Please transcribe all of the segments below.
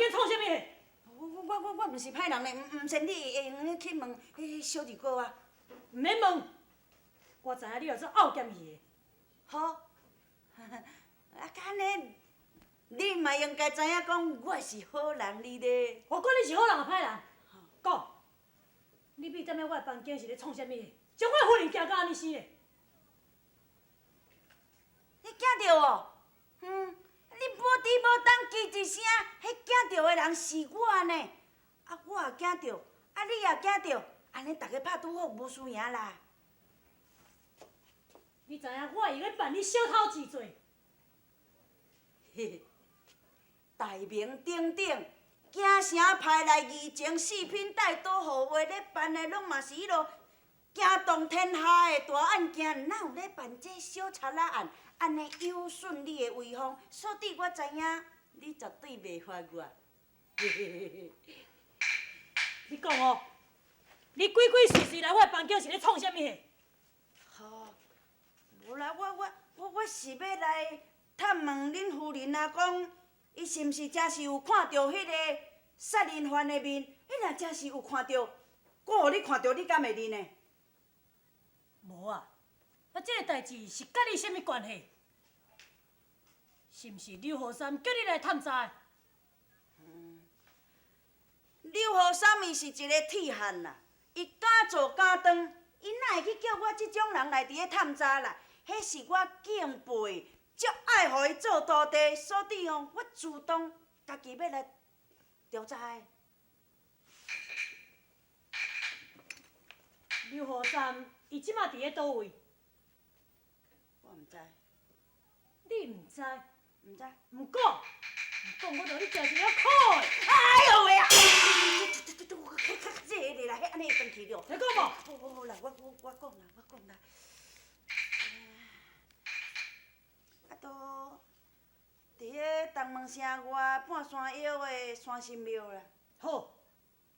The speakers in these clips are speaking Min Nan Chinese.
間創啥物戲？我毋是歹人呢，毋毋信你會用得去問彼小二哥啊。毋免問，我知影你來做拗劍戲的。好，啊，按呢，你嘛應該知影講我是好人哩咧。我管你是好人抑歹人，講，你覕踮咧我的房間是咧創啥物戲？將我夫人驚甲按呢死咧。你驚著哦？嗯，你無豬無童吱一聲，彼驚著的人是我呢。啊，我也驚著，啊，你也驚著，按呢逐家拍拄好，無輸贏啦。你知影我會用咧辦你小偷治罪？嘿嘿，大名鼎鼎，京城派來二情四品帶刀護衛咧辦的，攏嘛是彼落驚動天下的大案件，哪有咧辦這小賊仔案？按呢有損你的威風，所以我知影你絕對袂發我。嘿嘿嘿嘿。你講哦，你鬼鬼祟祟來我的房間是咧創啥物戲？好，無啦，我是欲來探問恁夫人啊，講伊是毋是真是有看著彼個殺人犯的面？伊若真是有看著，我予你看著，你敢會認呢？無啊，啊，這個代誌是佮你啥物關係？是毋是劉和三叫你來探查的？劉和三伊是一個鐵漢啦，伊敢做敢當，伊哪會去叫我這種人來佇咧探查啦？彼是我敬佩，足愛予伊做徒弟，所以吼，我主動家己欲來調查的。劉和三，伊這馬佇咧佗位？我毋知。你毋知？毋知。毋講，毋講，我著予你食一个苦的。哎喲喂啊！這個啦，彼按呢會轉去了。你講無？好好啦，我講啦，我講啦。啊，都佇咧東門城外半山腰的山神廟啦。好，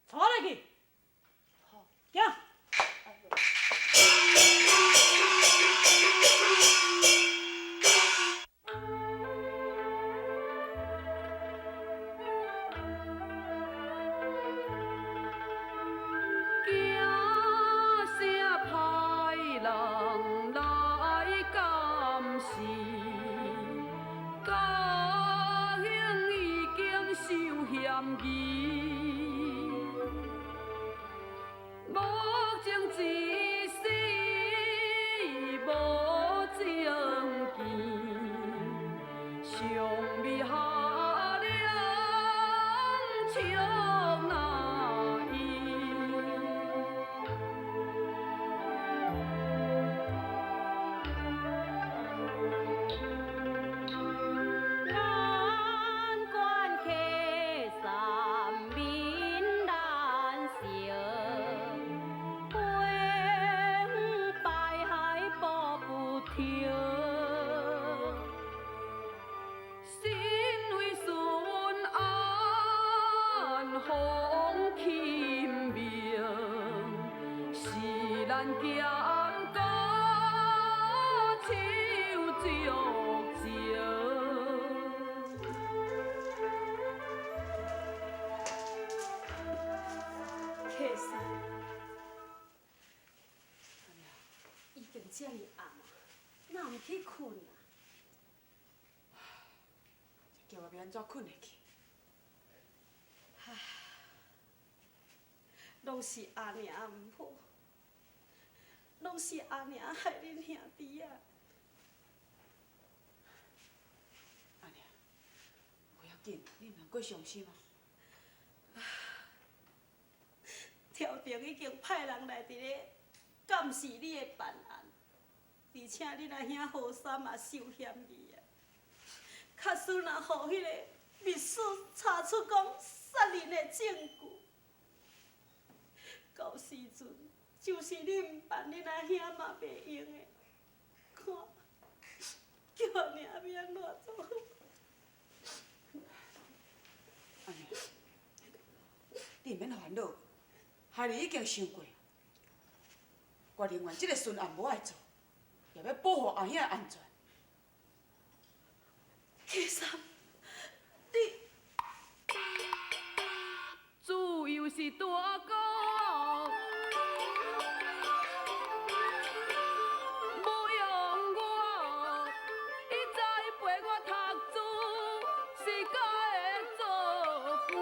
帶我來去。好。行。遮爾暗啊，哪毋去睏啊？這叫我欲按怎睏會去？唉，攏是阿娘毋好，攏是阿娘害恁兄弟仔。阿娘，無要緊，你毋通閣傷心啊！朝廷已經派人來佇咧監視你的辦案，而且恁阿兄何三嘛受嫌疑啊。假使若予彼个密使查出講殺人的證據，到時陣就是你毋辦，恁阿兄嘛袂用的。看，叫阿娘欲按怎做？阿娘，你毋免煩惱，孩兒已經想過，我寧願這个巡案無愛做，也欲保護阿兄的安全。啟三，你。自幼是大哥，无用我，伊栽培我读书，是甲会做官。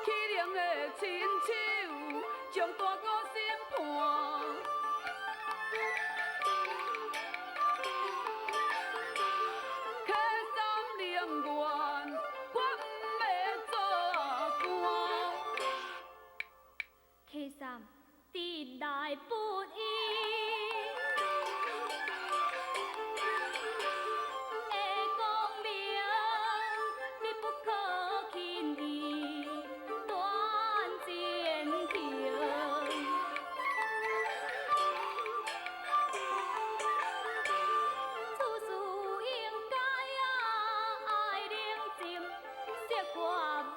欺凌的亲手将大哥审判。客三宁愿我毋欲做官。客三得来不易，的功名你不可轻易断前程。处事应该啊爱冷静，设法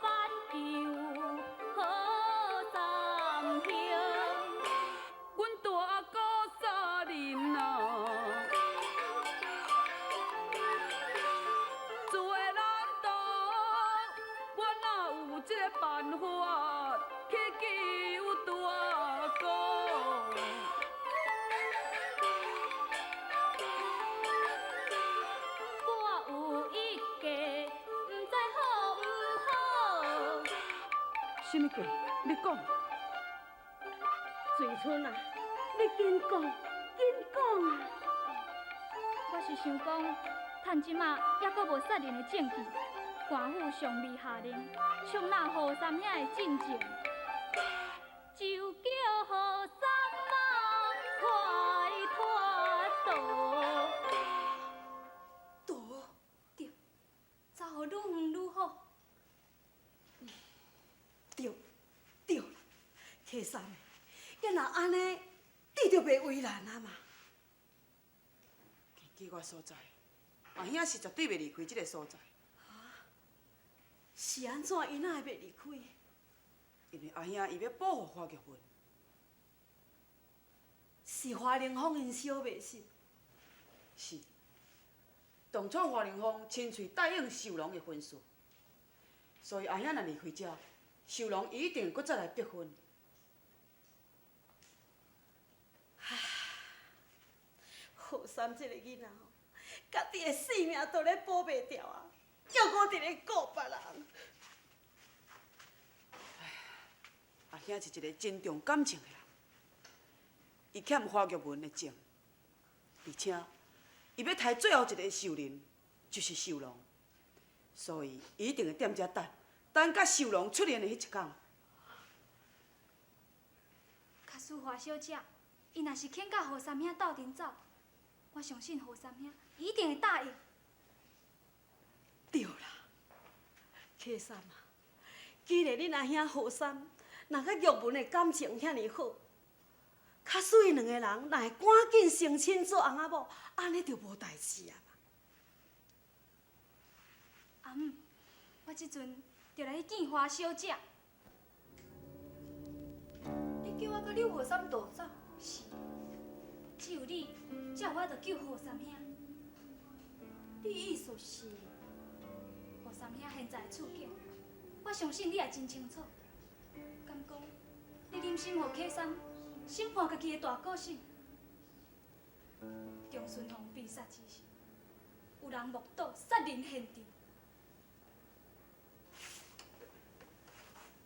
挽救何三兄。阮大哥杀人啊，做难道我哪有这个办法去救大哥？我有一计，毋知好毋好。什么计？你讲。水春啊，你紧讲，紧讲啊！我是想讲，趁这马犹阁无杀人的证据，官府尚未下令捉拿何三兄的进证，就叫何三仔快脱逃。逃？对，走予愈远愈好。对，对啦，客三，要若按呢，你就袂为难啊嘛。根据我所知，阿兄是绝对袂离开这个所在。是按怎？伊哪会袂离开？因为阿兄伊欲保护花玉文。是花玲珑𪜶小袂信。是。当初花玲珑亲喙答应秀龙的婚事，所以阿兄若离开遮，秀龙伊一定阁再来逼婚。何三这个囡仔吼，家己的性命都咧保袂牢啊，犹阁伫咧顾别人。阿兄是一个真重感情的人，伊欠花玉文的情，而且伊欲刣最后一个仇人，就是秀龙，所以伊一定会踮遮等，等甲秀龙出现的彼一天。假使华小姐，伊若是肯佮何三兄斗阵走，我相信何三兄一定会答应。对啦，客三啊，既然恁阿兄何三若佮玉文的感情遐尔好，假使𪜶两个人若会赶紧成亲做翁仔某，按呢就无代志啊嘛。阿姆，我这阵就来去见华小姐。你叫我佮柳何三逃走？是，只有你才有法度救何三兄。你意思是？何三兄现在的处境，我相信你也真清楚。敢讲，你忍心予客三审判家己的大哥审？张顺凤被杀之时，有人目睹杀人现场。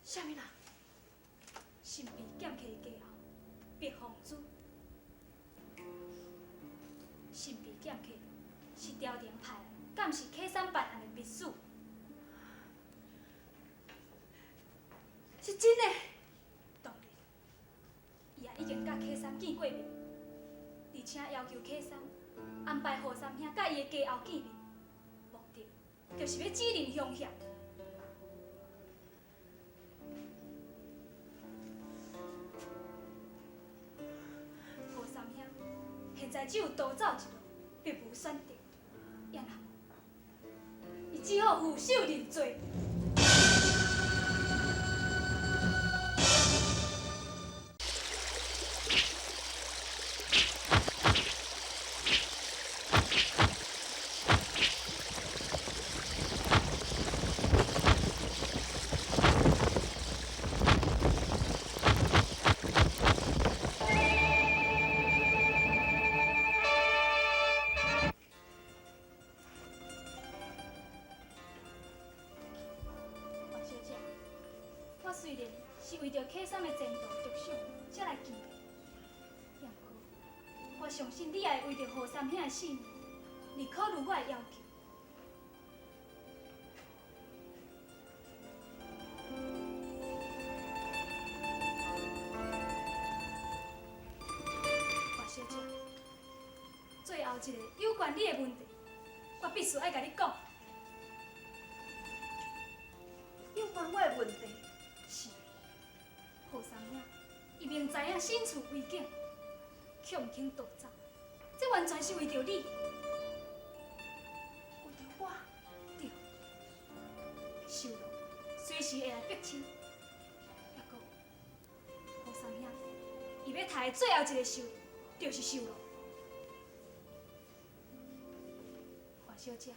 啥物人？身被剑客的家后，白凤珠。神秘剑客是朝廷派来监视客三办案的密使。是真的？当然，伊也已经佮客三见过面，而且要求客三安排何三兄佮伊的家后见面，目的就是欲指认凶嫌。何三兄现在只有逃走一路，别无选择。也若无，伊只好俯首认罪。雖然是為著啟三的前途著想，才來見你，不過我相信你也會為著何三兄的性命而考慮我的要求。華小姐，最後一個有關你的問題，我必須愛共你講。有關我的問題？是，何三兄，伊明知影身處危境，卻毋肯逃走，這完全是為著你。為著我？對。秀龍隨時會來逼親，抑閣何三兄，伊欲刣的最後一个仇人，就是秀龍。華小姐，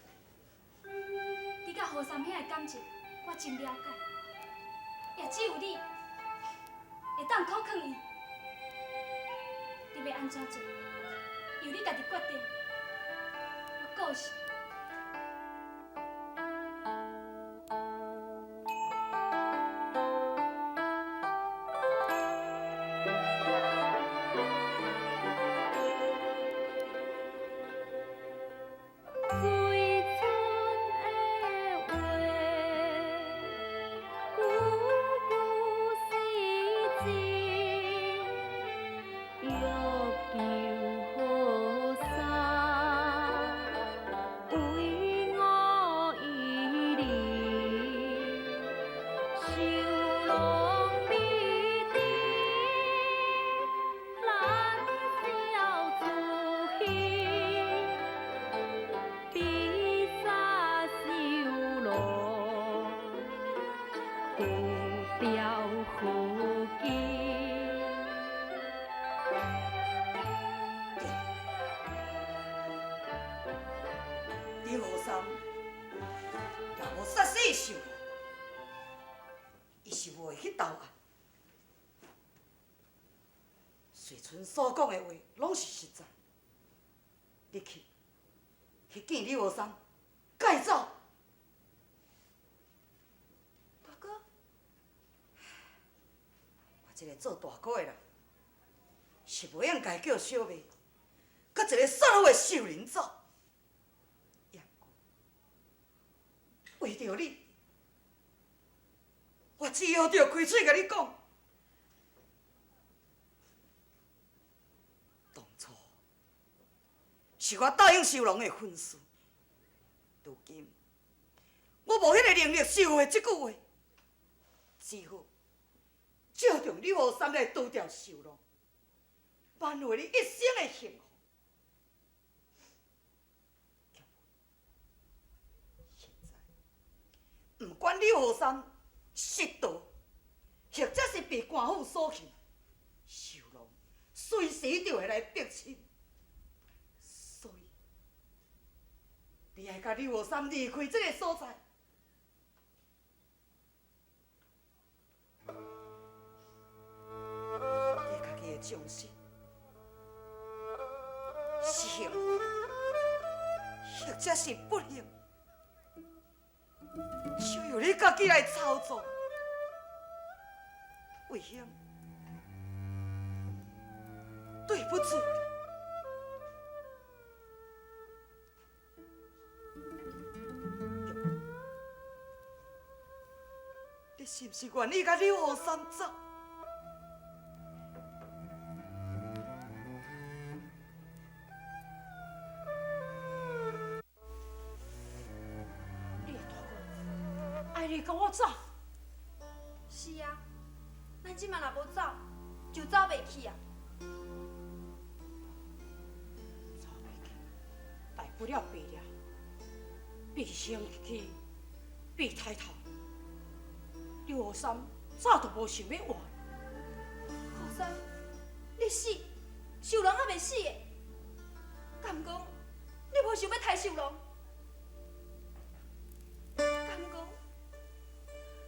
你佮何三兄的感情，我真了解，也只有你會當苦勸伊。你欲按怎做，由你家己決定。我告辞。所講的話攏是實在。你去，去見李和三，共伊走。大哥，我這個做大哥的人，是袂用共伊叫小妹，佮一個殺戮的仇人走。也毋過，為著你，我只好著開喙共你講。是我答應秀龍的婚事，如今我無彼個能力收回這句話，只好借用李和三來除掉秀龍，挽回你一生的幸福。現在，不管李和三失逃，或者是被官府所擒，秀龍隨時就會來逼親。你愛共李和三離開這个所在，你家己的終身是幸福，或者是不幸，就由你家己來操作。魏兄，對不住你。你是毋是願意共李和三走？你的大哥愛你共我走？是啊，咱這馬若無走，就走袂去啊！走袂去，大不了白了，被生氣，被抬頭。李和三早就無想欲活。何三，你死，秀龍猶袂死的，敢毋講你無想欲刣秀龍？敢毋講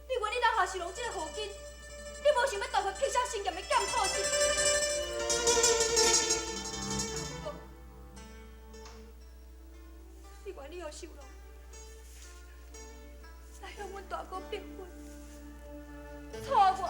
你願意留下秀龍這个禍根？你無想欲奪回碧霄仙劍的劍譜是？敢毋講你願意予秀龍來向阮大哥逼婚？錯阮，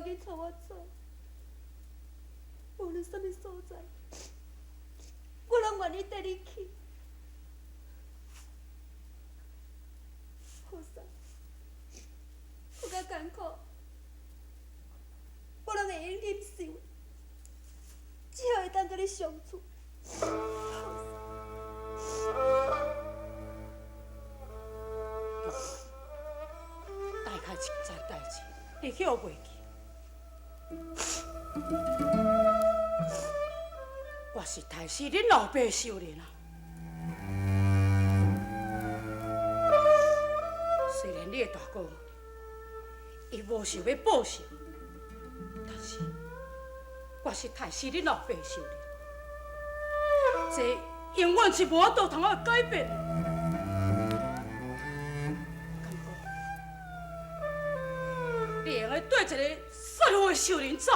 紧带我走，无论啥物所在，我拢愿意缀你去。何三，有较艰苦，我拢会用忍受，只要会当佮你相处。大概一件代志，你晓袂记？我是杀死恁老爸仇人啊！虽然你的大哥伊无想欲报仇，但是我是杀死恁老爸仇人，这永远是无法度通仔改变。敢讲，你会用缀一个杀父的仇人走？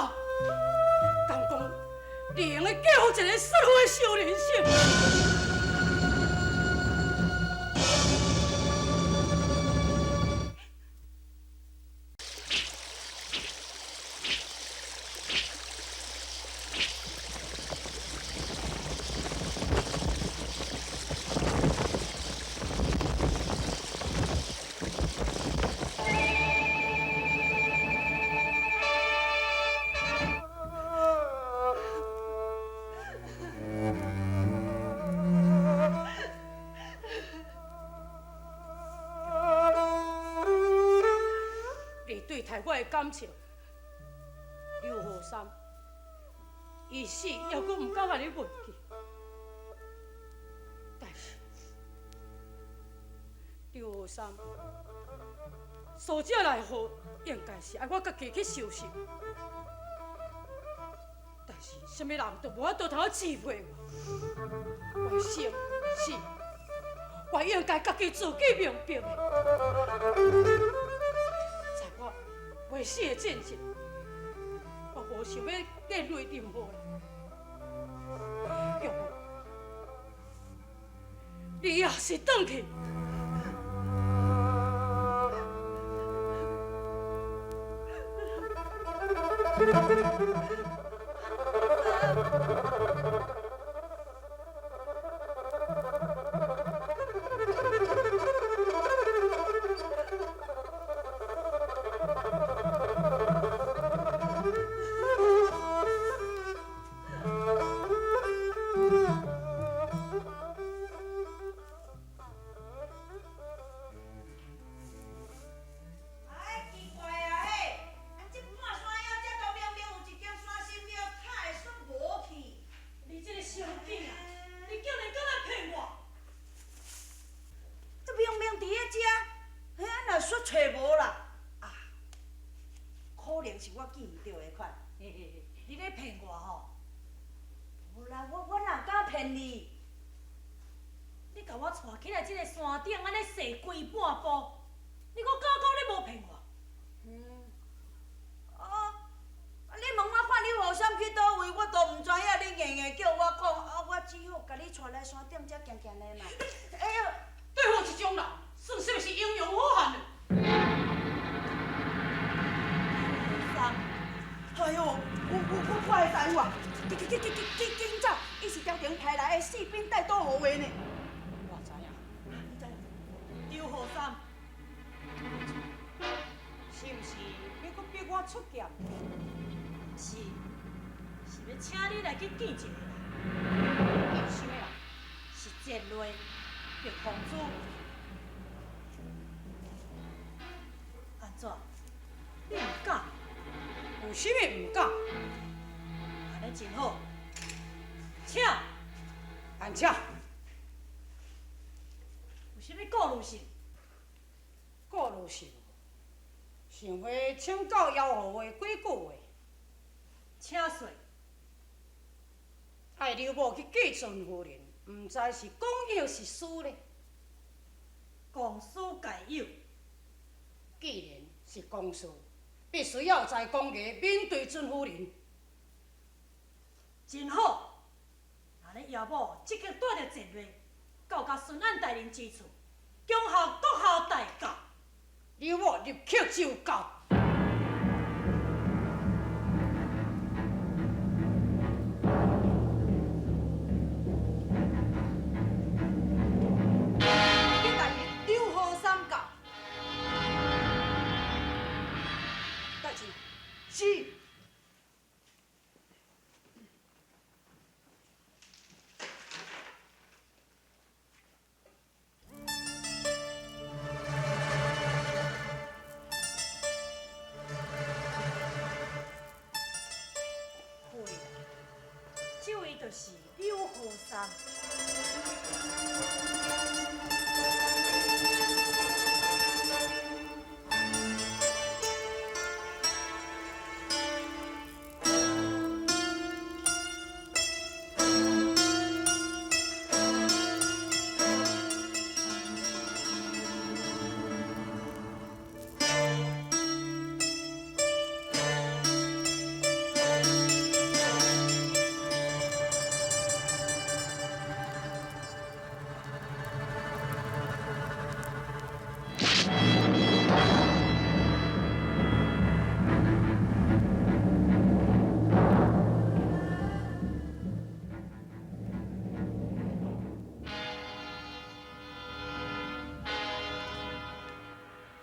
敢讲，你会用嫁予一个杀父的仇人耍？你对待我的感情，刘何三，伊死犹阁毋敢予你忘记。但是刘何三，苏者来好，应该是爱我家己去收拾。但是啥物人都无法度通支配我，我的生死，我应该家己自己明白的。在我未死的进前，我无想欲连累任何人。玉文，你也是转去。哎，奇怪啊嘿！啊，这半山腰这都明明有一间山神庙，哪会煞无去？你这个小囝啊，你竟然敢来骗我！这明明伫咧遮，嘿，啊哪煞揣无啦？啊，可能是我记毋著的款。嘿嘿嘿，你咧骗我吼？无啦，我哪敢骗你？你共我带起来这个山顶，按呢踅规半步，你阁敢讲你无骗我？哦，啊你问我看刘后山去佗位，我都毋知影，你硬硬叫我讲，啊，我只好共你带来山顶遮行行咧嘛。哎哟，对付这种人，算啥物是英雄好汉呢？哎哟，我会知影，紧紧紧紧紧紧走！伊是朝廷派来的四品带刀护卫呢。我知影，你知影？刘后山，是毋是欲阁逼我出剑？是，是欲请你来去见一个人，见啥物人？是贱内白凤珠。按怎？你毋敢？有啥物毋敢？按呢真好，请。按请。有啥物顾虑是？顾虑是，想欲请教姚护卫几句话。请说。爱刘某去见尊夫人，毋知是公抑是私咧。公私皆有。既然是公事，必须要在公衙面对尊夫人。真好，按呢姚某即刻带著贱内，到佮巡按大人之处，恭候阁下大驾。刘某立刻就到。就是柳何三。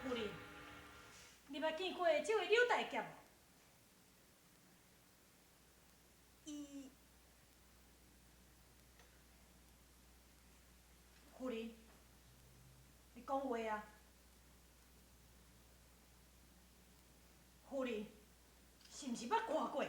夫人，你捌見過這位柳大俠無？伊夫人，你講話啊！夫人，是毋是捌看過？